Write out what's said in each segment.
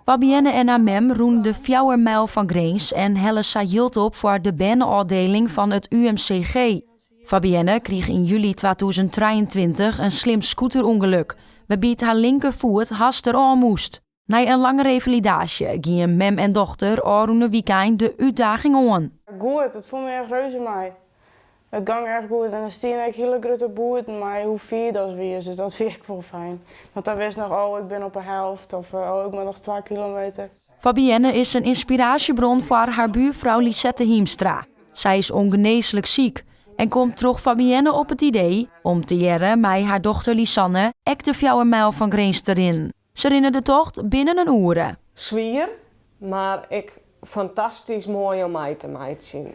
Fabienne en har mem rûnen de fjouwer mijl fan Grins en hellen sa jild op foar de berneôfdieling fan it UMCG. Fabienne krige yn july 2023 in slim scooterûngelok, wêrby't har linkerfoet hast derôf moast. Nei in lange revalidaasje giene mem en dochter ôfrûne wykein de útdaging oan. Goed, it foel my echt reuze mei. It gong echt goed en der stiene ek hiele grutte buorden mei hoe fier dat wie, dus dat wie ek wol fijn. Want dan wist noch, oh ik bin op de helft of oh ik moat noch 2 kilometer. Fabienne is in ynspiraasjebron foar har buorfrou Lisette Hiemstra. Sy is ûngenêslik siik en komt troch Fabienne op it idee om tegearre mei har dochter Lisanne ek de fjouwer mijl fan Grins te rinnen. Se rinne de tocht binnen in oere. Swier, mar ek fantastysk moai om mei te meitsjen.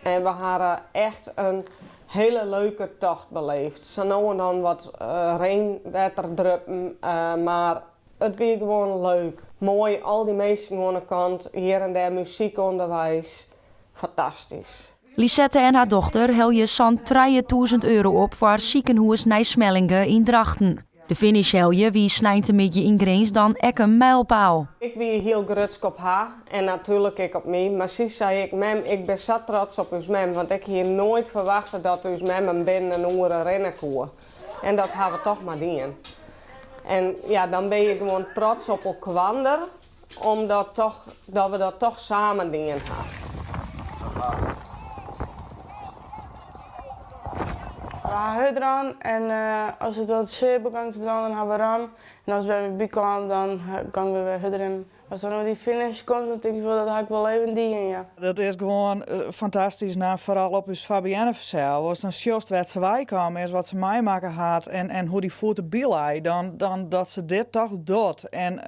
En we hawwe echt in hiele leuke tocht beleefd. Sa no en dan wat reinwetterdruppen, mar it wie gewoan leuk. Moai, al dy minsken oan de kant, hjir en dêr muzyk ûnderweis. Fantastysk. Lisette en har dochter helje sa'n 3000 euro op foar sikehûs Nij Smellinghe yn Drachten. De finish helje wie sneintemiddei yn Grins dan ek in mijlpaal. Ik wie hiel grutsk op har en natuerlik ek op my, mar sy sei ek, mem, ik bin sa trots op ús mem, want ik hie noait ferwachte dat ús mem him binnen in oere rinne koe. En dat ha we toch mar dien. En ja, dan bin je gewoan trots op elkoar, omdat toch, dat we dat toch samen dien ha. We ha hurdrun en as it wat sear begûn te dwaan, dan ha we run. En as we wer bykamen, dan gongen we wer hurdrinnen. As dan oer dy finish komt, dan tink ik wol dat ha ik wol even dien, ja. Dat is gewoan fantastysk, no, foaral op ús Fabienne fansels. Ast dan sjochst wêr't se weikaam is, wat se meimakke hat en, en hoe't dy foet derby lei, dan, dan dat se dit toch docht. En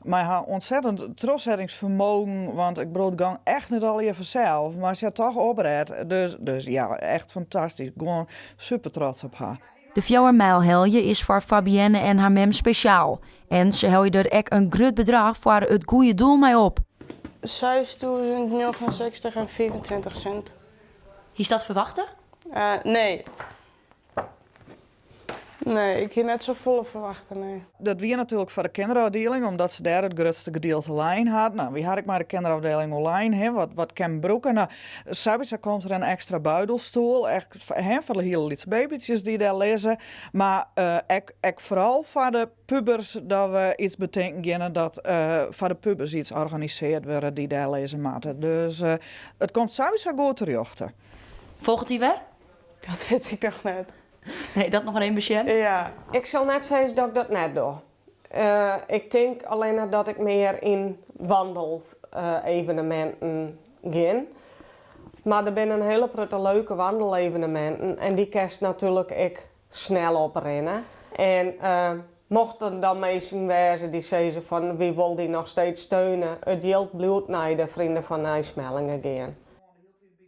mei har ûntsettend trochsettingsfermogen, want ik bedoel, it gong echt net allegear fansels, mar se hat toch opret. Dus, dus ja, echt fantastysk. Gewoan super trots op har. De fjouwer mijl helje is foar Fabienne en har mem spesjaal. En se helje der ek in grut bedrach foar it goede doel mei op. 6069 en 25 sint. Hiest dat ferwachte? Nee. Nee, ik hie net safolle ferwachte, nee. Dat wie natuerlik foar de kinderôfdieling, omdat se dêr it grutste gedielte lein hat. No, wy ha ek mei de kinderôfdieling oerlein, hè, wat, wat kin brûke. No, sawiesa komt der in ekstra buidelstoel, echt hè, foar de hiele lytse babytsjes dy't dêr lizze. Mar ek, ek foaral foar de pubers, dat we iets betinken kinne dat foar de pubers iets organisearre wurde dy't dêr lizze moatte. Dus it komt sawiesa goed terjochte. Folget dy wer? Dat wit ik noch net. Nee, dat noch even besjen? Ja. Ik sil net sizze dat ik dat net doch. Ik tink allinnich dat ik mear yn wandeleveneminten gean. Mar der binne in hiele protte leuke wandeleveneminten en dy kinst natuerlik ek snel oprinne. En mochten der dan minsken wêze dy't sizze fan wy wolle dy noch steeds steune, it jild bliuwt nei de Vrienden van Nij Smellinghe gean.